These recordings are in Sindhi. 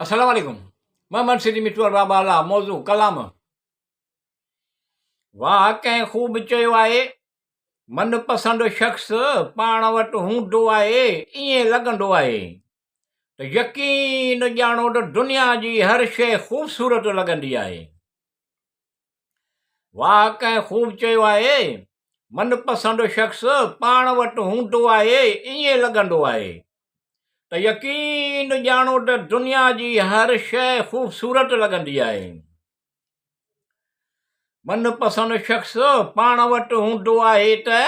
السلام عليڪم محمد سري مٺو ارباب اعليٰ موضوع ڪلام واهه ڪنهن خوب چيو آهي من پسند شخص پاڻ وٽ هوندو آهي ائين لڳندو آهي ته يقين ڄاڻو ته دنيا جي هر شيء خوبصورت لڳندي آهي واهه ڪنهن خوب چيو آهي من پسند شخص پاڻ وٽ هوندو آهي ائين لڳندو آهي ته يقين ڄاڻو ته دنيا جي هر شيء خوبصورت لڳندي آهي. من پسند شخص پاڻ وٽ هوندو آهي ته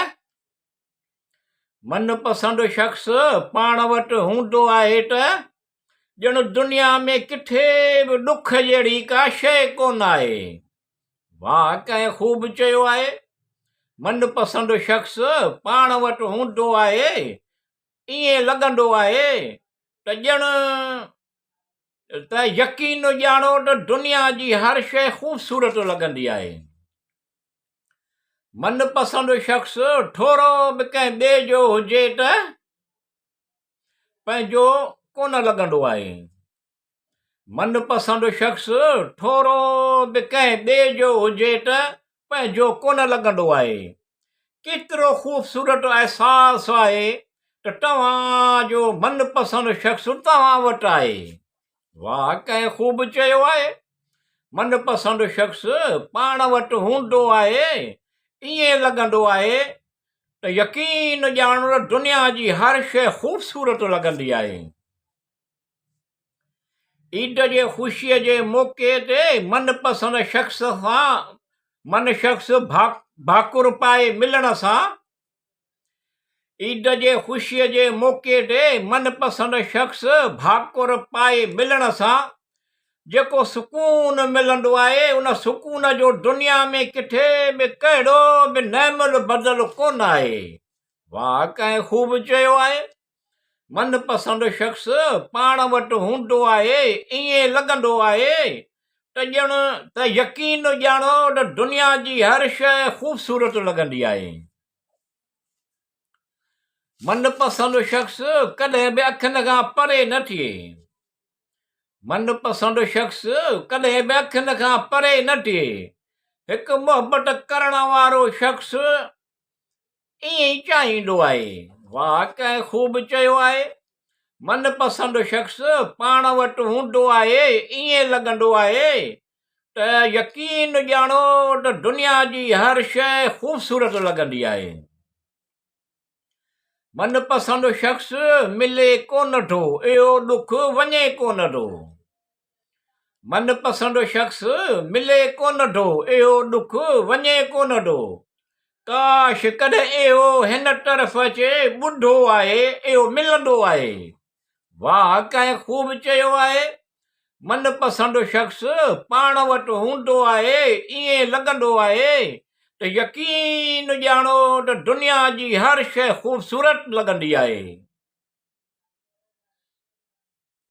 من پسند شخص پاڻ وٽ هوندو آهي ته ڄڻ دنيا ۾ ڪٿي به ڏک جهڙي ڪا شيء ڪونه آهي. واهه ڪنهن خوب چيو آهي، من پسند شخص پاڻ وٽ هوندو آهي ائين لڳندو آهي ته ڄڻ ته يقين ڄاڻو ته دنيا جي هر شيء خوبصورت لڳندي آهي. من پسند شخص ٿورو به ڪنهن ٻئي جو هجي ته پنهنجو ڪونه لڳندو آهي. من پسند شخص ٿورو به ڪنهن ٻئي جو هجي ته پنهنجو ڪونه لڳندو آهي. ڪيترو خوبصورت احساس آهي ته توهان جو من پسند شخص توهان وٽ آهي. واهه ڪنهن خوب چيو آهي. من پسند شخص پاڻ وٽ هوندو آهي ائين لڳندو آهي ته يقين ڄاڻو ته دنيا جي هر شيء خوبصورت لڳندي آهي. عيد جي خوشيء جي موقعي تي من پسند شخص سان من شخص ڀاڪر پائي ملڻ سان عيد جي خوشيء جي موقعي تي من پسند شخص ڀاڪر پائي ملڻ سان جيڪو سڪون ملندو آهي ان سڪون جو دنيا ۾ ڪٿي به ڪهڙو به نعم البدل ڪونه آهي. واهه ڪنهن خوب چيو آهي. من پسند شخص پاڻ وٽ هوندو آهي، ائين لڳندو آهي ته ڄڻ ته يقين ڄاڻو ته دنيا جي هر شيء خوبصورت لڳندي آهي. من پسند شخص ڪڏهن به اکين کان پري نه ٿئي. من پسند شخص ڪڏهن به اکين کان پري نه ٿئي. هڪ محبت ڪرڻ وارو شخص ائين ئي چاهيندو آهي. واهه ڪنهن خوب چيو آهي. من پسند شخص پاڻ وٽ هوندو آهي ائين لڳندو آهي ته يقين ڄاڻو ته دنيا جي هر شيء خوبصورت لڳندي آهي. من پسند شخص ملي ڪونه ٿو اهو ڏک وڃي ڪونه ٿو. من پسند شخص ملي ڪونه ٿو، اهو ڏک وڃي ڪونه ٿو. ڪاش ڪڏهن اهو هن طرف اچي، ٻڍو آهي، اهو ملندو آهي. واهه ڪنهن خوب چيو آهي، من پسند شخص پاڻ وٽ هوندو آهي، ائين لڳندو آهي ته يقين ڄاڻو ته دنيا جي هر شيء خوبصورت لڳندي آهي.